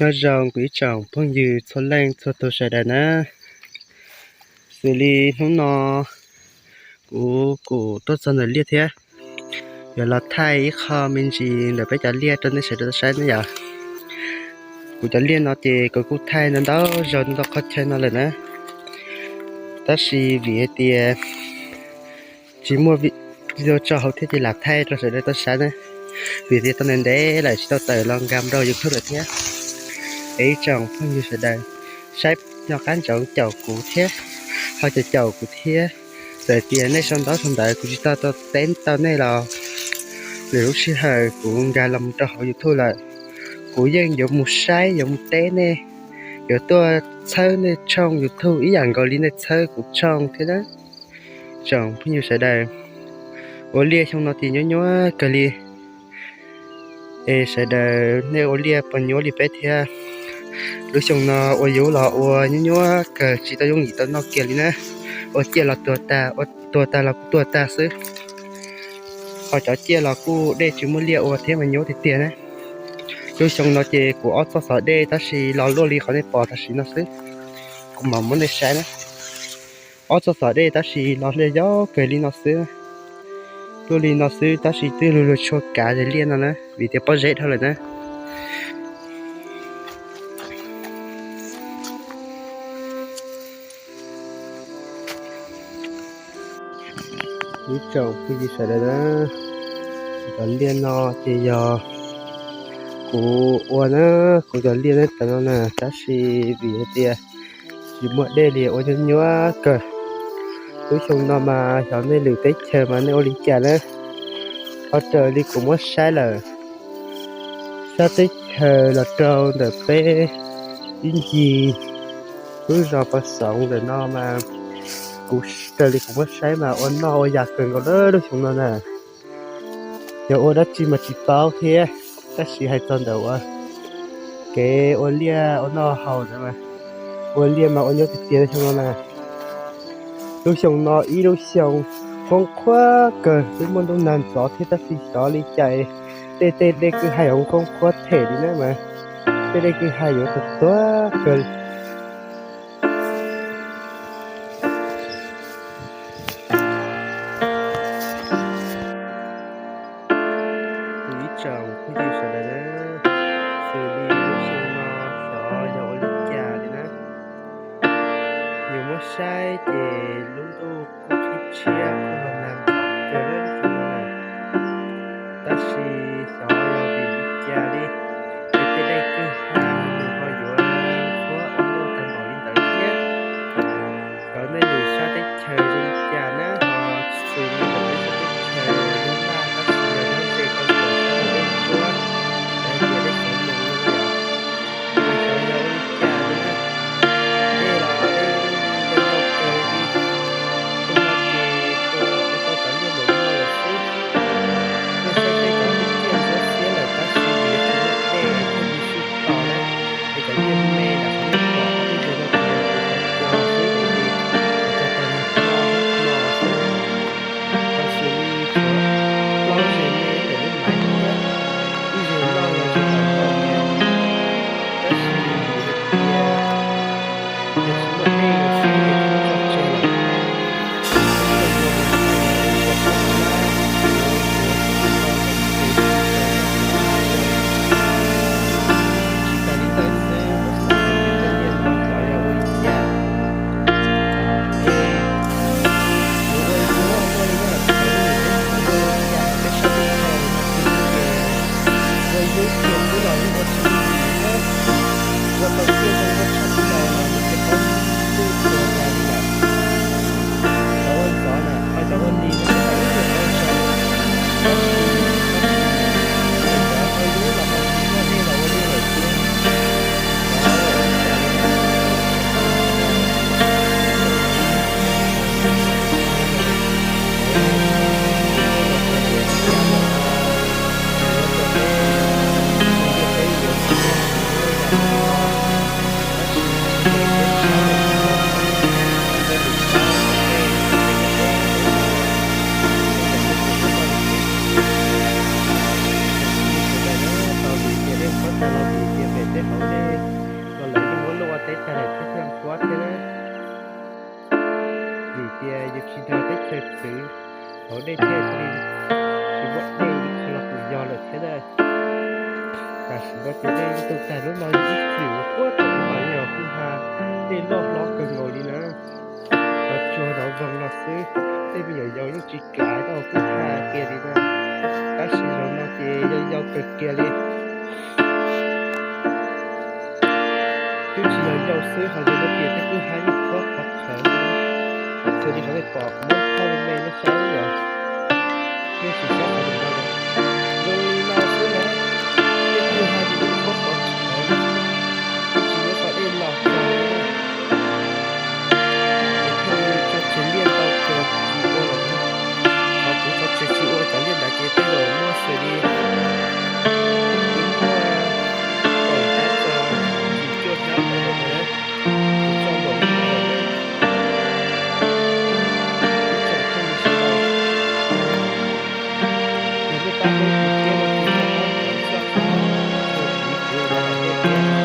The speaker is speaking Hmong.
Nyob zoo kuv ib tsoom phooj ywg txhua leej txhua tus sawv daws na. Xws li hnub no kuv kuj tuaj txog ntawm liaj thiab, yuav los thaij ib qho me ntsis ntawm peb cov liaj rau nej sawv daws tau saib na yom. Kuv cov liaj no ces kuv kuj thaij ntau ntau zaus ntau qhov chaw no lawm na, tab sis vim hais tias tsis muaj video tso hauv thiab ces lam thaij rau sawv daws tau saib na, vim tias tau ntev ntev lawm tsis tau tawm los nkag rau YouTube lawm thiab. Es ib tsoom phooj ywg sawv daws saib nco qab ntsoov caum kuv thiab, ho caum caum kuv thiab. Txawm tias nej sau ntaub sau ntawv kuv tsis tau tau teb tau nej los lwm lub sij hawm kuv nkag los mus rau hauv YouTube lawm, kuv yeej yuav mus saib yuav mus teb nej, yuav tuaj txhawb nej tshooj YouTube ib yam nkaus li nej txhawb kuv tshooj thiab na. Tsoom phooj ywg sawv daws, ua liaj xyoo no ces nyuaj nyuaj kawg li. Es sawv daws nej ua liaj puas nyuaj li peb thiab? Lub xyoo no ua yub los ua nyuaj nyuaj kawg tsis tau yooj yim tau noj kiag li na. Ua ciaj los tuag tag, ua tuag tag los kuj tuag tag xwb. Ho cov ciaj los kuj dej tsis muaj liaj ua thiab mas nyuaj tiag tiag na. Lub xyoo no ces kuv ob txoj xov dej tab sis los luaj li qhov nej pom tam sim no xwb. Kuv mam muab nej saib na. Ob txoj xov dej tab sis los liaj yau kawg li no xwb. Luaj li no xwb tab sis twb luag luag tshuaj kav zes liaj no na vim tias pob zeb dhau lawm na. Ib tsoom phooj ywg sawv daws na, cov liaj no ces yog kuv ua na, kuv cov liaj na cov no na tab sis vim hais tias tsis muaj dej li ua nyuaj nyuaj kawg. Lub xyoo no mas xyov nej lwm teb chaws mas nej ua li cas na. Ho raws li kuv muab saib lawm, sab teb chaws los rau ntawm peb ib ncig lub zos Pov Xoov ntawm no mas kuv raws li kuv muab saib mas ua noj ua yam kawg nkaus lawm lub xyoo no na. Yog ua dab tsi mas tsis paub thiab, tab sis hais txog ntawm ua kev ua liaj ua noj haus ntawd mas ua liaj mas ua nyuaj tiag tiag xyoo no na. Lub xyoo no ib lub xyoo qoob qhuab kawg, twb muaj ntuj nag ntxov thiab tab sis xyov li cas tej tej dej kwj ha yuav qoob qhuab them li na mas tej dej kwj ha yuav tuag tuag kawg. Kuv ib tsoom phooj ywg sawv daws na, xws li lub xyoo no xyov yog ua li cas li na. Yus muab saib ces lub ntuj kuj qhib tshiab kuj los nag kawg lub xyoo no na. Tab sis xyov yog vim li cas li, ces tej dej kwj ha nws ho yuav qhuab ua luaj tag npaum li ntawd thiab. Cov nej lwm sab teb chaws zoo li cas na, ho xws li ntawm peb sab teb chaws Nyab Laj tab sis yog nyob ze rau ntawm sab Ntuj Tsuab, lawv hais tias dej Xeev Moos no yom. Mas xyov yog ua li cas li na, dej los dej ntau ntau kawg li. Xyoo no ces ua tau cov liaj npaum li no lawm xwb. Nej saib tej cov liaj ciaj ntxhuav xiab lawm tab sis vim tsis muaj dej thiaj li sib tos na. Es cov liaj me ntawm qhov nej pom ob peb zes no ces yog kuv cov cog xwb ces li cog tag nag hmo hnub no xwb. Tam sim li tshuav plaub zes me ntawm lub maiv no thiab, ib zes loj los zes tawm no thiab. Tab sis vim hais tias yog tsis muaj dej lawm xwb ces twb muab tso tseg lawm. Lub xyoo no mas xyov yog ua li cas xyov, yuav yuav tsis tau txoj kev tsis tau txoj kev tsis tas li ntawd xwb, muab xav hais tias tej liaj no xyov yog ua li cas. Es kuv ua li kuv muab ua li na, txawm lwm teb chaws ua li cas peb sab teb chaws no xwb ces ua yub kiag xwb los yeej ua tsis tau li na. Ua tau kiag zoo nkauj tshaj plaws los nws ces paub ntuj tuag tas li lawm. Cov ua ntxov na, ho cov ua nis no ces tau ib nyuag tau tsaus, tab sis, tab sis cov ua yub los ho tsis muaj dej los ua liaj lawm thiab. Cov ua li cas li na, tau vim tias dej qhuav tag los vim tias pem tej hauv dej los lawv yeej muab luaj ua teb tag lawm thiab thiaj nquab thiab na. Vim tias yus tsis nrog teb chaws txwv hauv dej thiaj li tsis muaj dej li qhov los kuj yog lawm thiab na. Tam sim no ces dej tu tag lub no ib txwm quaj thaum ub mas yog kwj ha dej loj hlob kawg nkaus li na. Cov tsuag nov zoo no xwb, tej me nyuam yaus yeej tsis kam tau kwj ha kiag li na. Tab sis zaum no ces yau yau kawg kiag li. Twb tsis yog yau xwb ho zoo no ces tej kwj ha yeej qhuav qhuav qhawv. Xws li qhov nej pom kuv muab thauj me nej saib yom, nej sim saib qhov no, zoo li no xwb na. Tej kwj ha ces yeej qhuav qhuav qhawv, twb tsis muaj qhov dej los txog li na. Ces thiaj li tso tseg liaj tau kawg tsis ua lawm. Qhov kuv tso tseg tsis ua cov liaj ntawd ces tej zaum muaj xws li muaj kaum hnab txog yim cuaj hnab ntawd lawm ntag. Kuv tso npaum li no lawm, ib tsoom phooj ywg sawv daws, yog nej pab hlub kuv thiab no ces nej pab nias subscribe rau kuv, kuv los hais nej thiab.